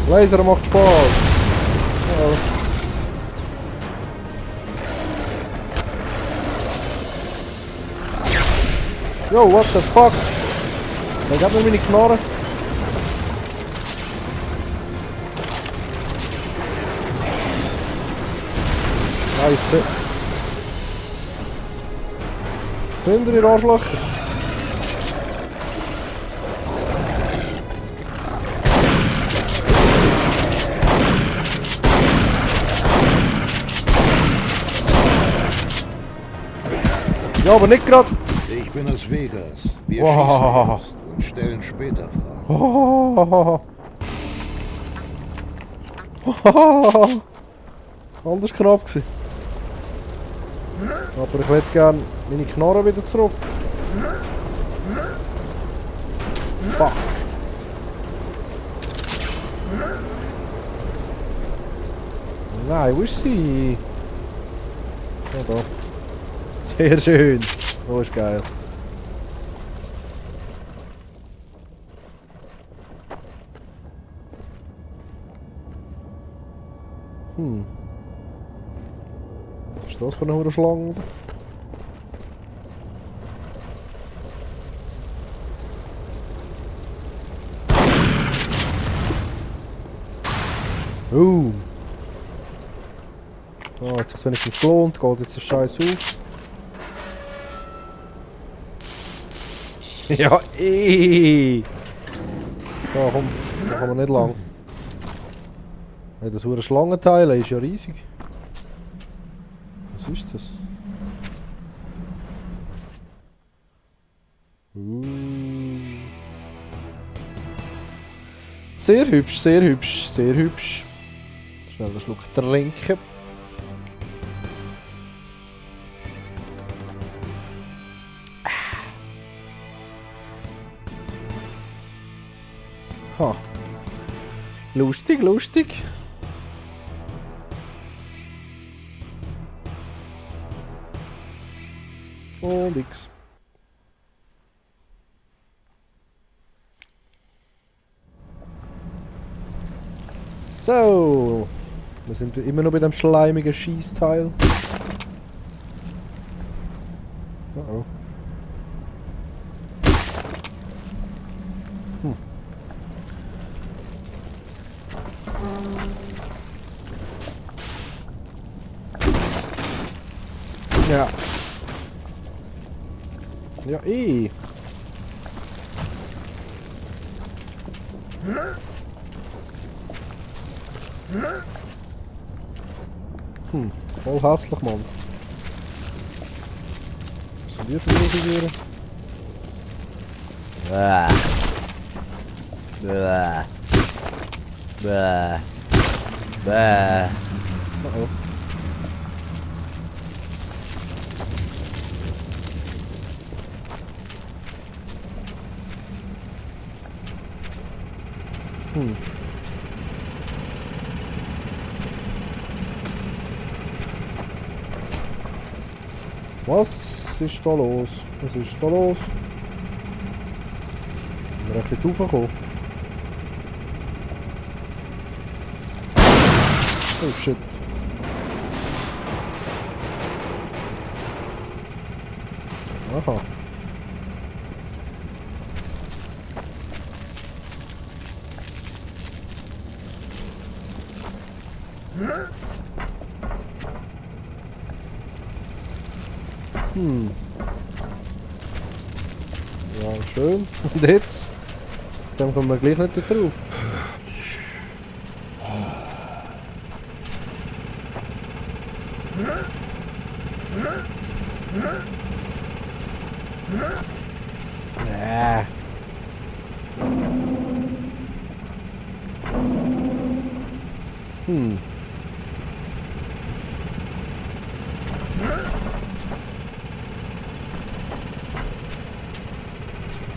Laser macht Spaß. Ja. Yo, what the fuck? Ich hab mir meine Knarre. Scheiße. Sind ihr Arschlöcher? Ja, aber nicht gerade. Ich bin aus Vegas. Wir Wow. schießen erst und stellen später Fragen. Anders knapp gewesen. Aber ich hätte gerne meine Knarre wieder zurück. Fuck. Nein, wo ist sie? Ja, da. Sehr schön. Das ist geil. Was ist das für eine Schlange? Ah, hat sich wenigstens gelohnt, geht jetzt der Scheiß auf. Ja, So, komm, machen wir nicht lang. Hey, das hure Schlangenteil ist ja riesig. Was ist das? Sehr hübsch, sehr hübsch, sehr hübsch. Schnell einen Schluck trinken. Ha. Lustig, lustig. Oh, nix. So. Wir sind immer noch bei dem schleimigen Schießteil. Oh. Ja. Ja, voll hässlich, Mann. Was sind die für Figuren? Oh. Was ist da los? Was ist da los? Sind wir echt nicht raufgekommen? Oh shit. Aha. Ja, schön. Und jetzt? Dann kommen wir gleich nicht da drauf. Nee.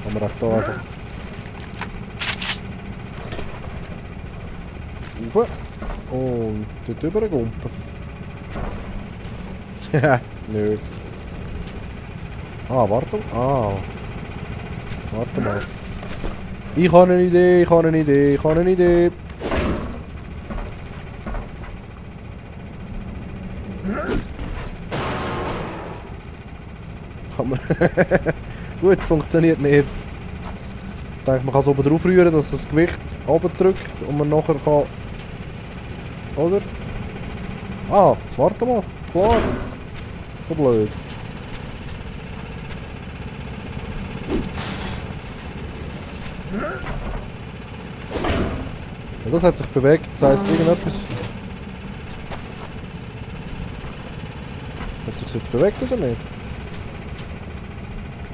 Kann man echt da einfach rauf und dort rübergumpen. Ja, nö. Ah, warte. Ah. Warte mal. Ich habe eine Idee, ich habe eine Idee, ich habe eine Idee. Hammer. Gut, funktioniert nicht. Ich denke, man kann es oben drauf rühren, dass das Gewicht oben drückt und man nachher kann... Oder? Ah, warte mal. Klar. So blöd. Ja, das hat sich bewegt, das heisst irgendetwas... Hat sich jetzt bewegt oder nicht?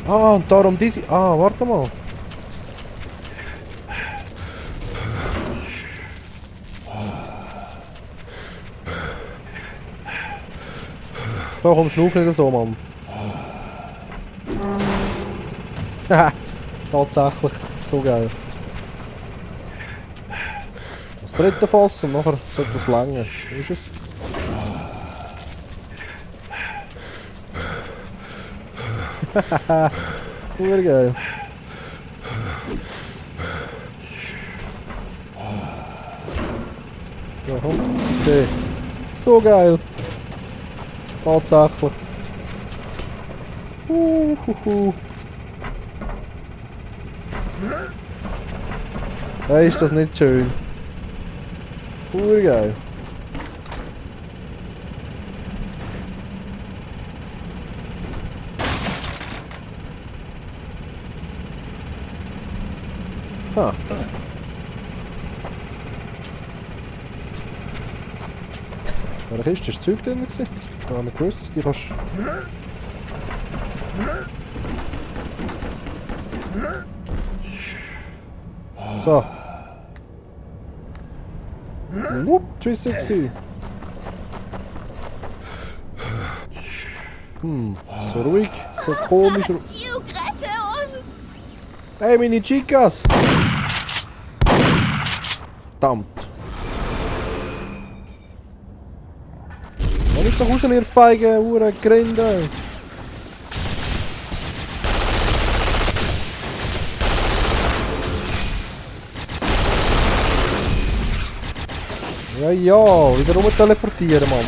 Ah, und darum diese... Ah, warte mal. Da komm, schnuff nicht so, Mann. Haha, tatsächlich. So geil. Das dritte Fass und nachher sollte es länger. Wo ist es? Haha, geil. Ja, komm. Okay. So geil. Tatsächlich. Hey, ist das nicht schön? Geil. Ha. In der Kiste war Zeug drin. Ich habe nicht gewusst, dass die kannst... So. Whoop, 360. So ruhig, so komisch. Duke, rette uns! Hey, meine Chicas! Verdammt. Lass mich doch raus, ihr feige Uhrengrinde! Ja, ja, wieder rum teleportieren, Mann.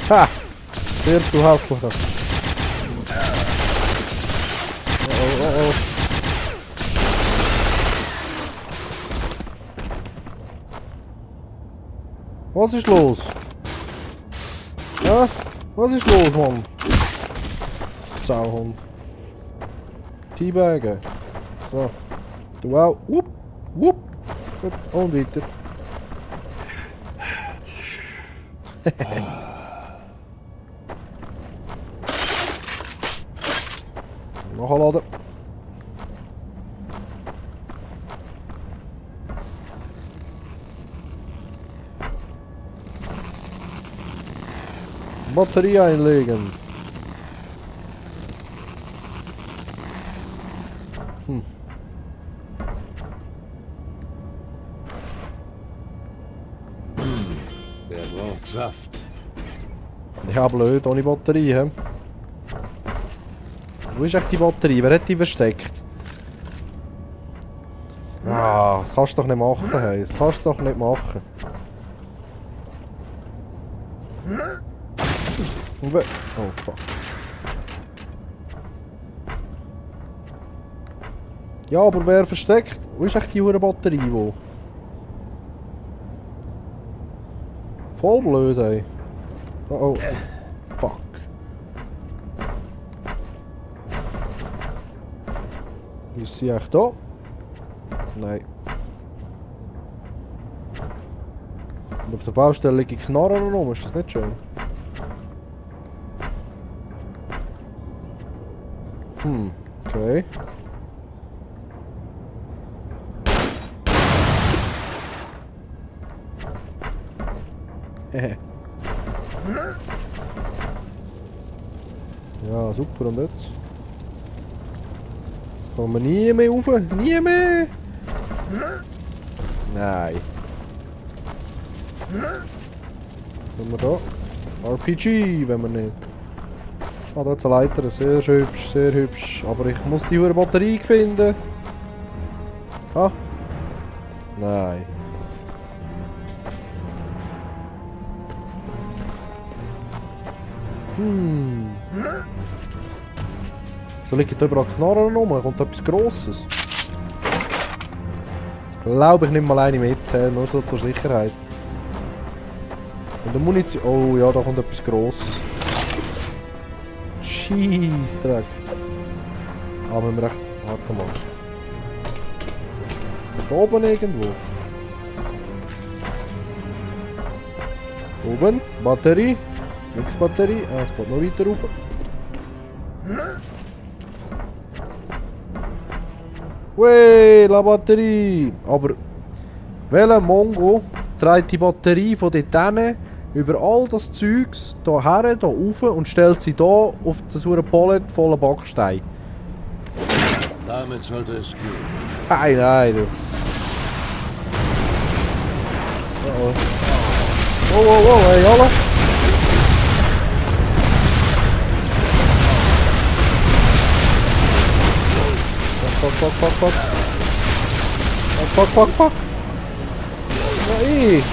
Ha! Stirb, du Hässlicher. Oh, oh, oh. Was ist los? Ja? Was ist los, Mann? Sauhund. Teabaggen. So. Du auch. Wupp. Wupp. Gut. Und weiter. Nachladen. Batterie einlegen. Der braucht Saft. Ja, blöd, ohne Batterie, hä? Wo ist echt die Batterie? Wer hat die versteckt? Ah, das kannst du doch nicht machen, hey. Das kannst du doch nicht machen. Und oh, fuck. Ja, aber wer versteckt? Wo ist echt die hure Batterie, wo? Voll blöd, ey. Oh, oh. Fuck. Ist sie echt da? Nein. Und auf der Baustelle liegen Knarren rum, ist das nicht schön? Okay. Ja, super, und jetzt? Kommen wir nie mehr rauf? Nie mehr! Nein. Wenn wir da? RPG, wenn wir nicht. Ah, da hat es eine Leiter, sehr hübsch, sehr hübsch. Aber ich muss die hure Batterie finden. Ah. Nein. So liegen da überall Knarren rum, kommt etwas Grosses. Glaube ich, nehme mal eine mit, nur so zur Sicherheit. Und der Munition... Oh ja, da kommt etwas Grosses. Scheissdreck. Aber wir recht... Warte mal. Da oben irgendwo. Oben, Batterie. Nix Batterie. Ah, es geht noch weiter rauf. Wey, la Batterie! Aber welcher Mongo trägt die Batterie von dort hin über all das Zeugs hierher, hier rauf und stellt sie hier auf das Pallet voller Backstein? Damit sollte es gehen. Nein, nein, du. Oh, oh, oh, oh, hey, alle! Fuck, fuck, fuck, fuck. Fuck, fuck, fuck. Nein.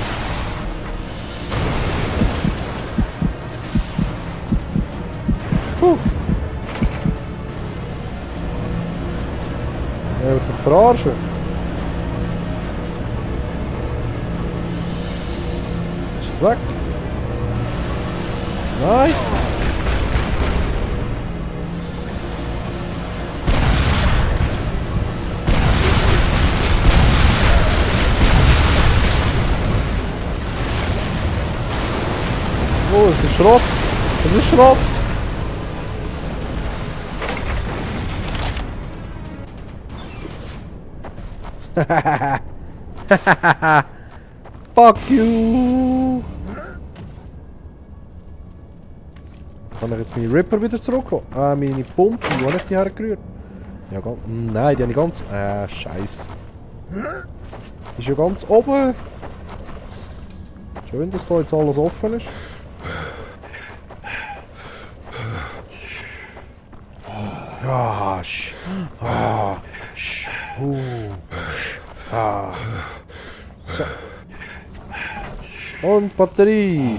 Puh. Ja, wird mich verarschen. Ist es weg? Nein. Oh, es ist Schrott! Es ist Schrott! Fuck you! Kann ich jetzt meine Ripper wieder zurückholen? Meine Pumpe, wo habe ich die hergerührt? Ja, nein, die habe ich ganz... Scheiße. Ist ja ganz oben. Schön, dass da jetzt alles offen ist. Ah, So. Und Batterie.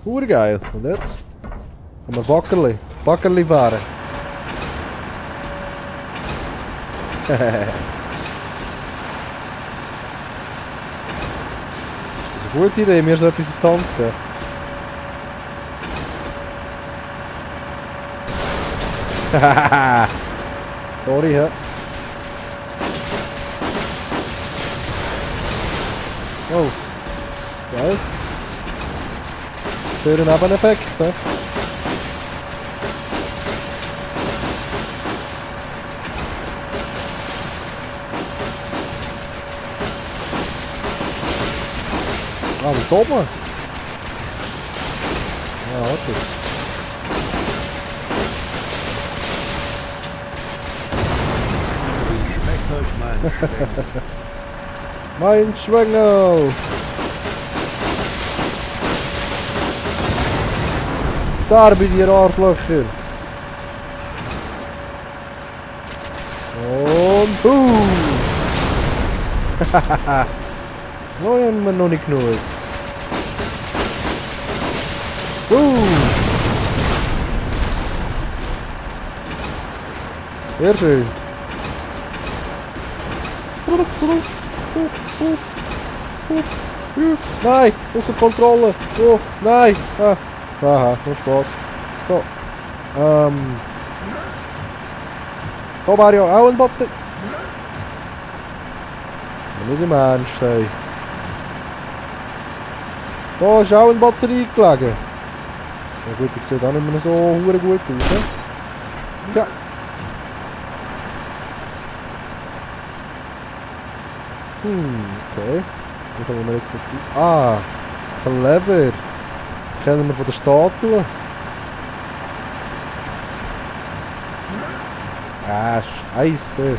Urgeil. Und jetzt? Kann man Backerli fahren. Das ist eine gute Idee, mir so etwas in die Hand zu geben. Sorry, hä? Oh. Geil. Schöner Nebeneffekt, hä? Ah, da oben. Ja, okay. Schmeckt euch Mein Schwengel! Sterbe, ihr Arschlöcher! Und Hahaha! No, haben wir noch nicht genug. Sehr schön. Nein, außer Kontrolle. Oh, nein. Ah. Aha, nur Spaß. So. Da wäre ja auch ein Batterie. Nicht im Ernst, ey. Da ist auch eine Batterie gelegen. Ja gut, ich sehe da nicht mehr so hure gut aus. Ne? Tja. Okay. Wie kommen wir jetzt nicht auf? Ah, clever. Das kennen wir von der Statue. Scheiße.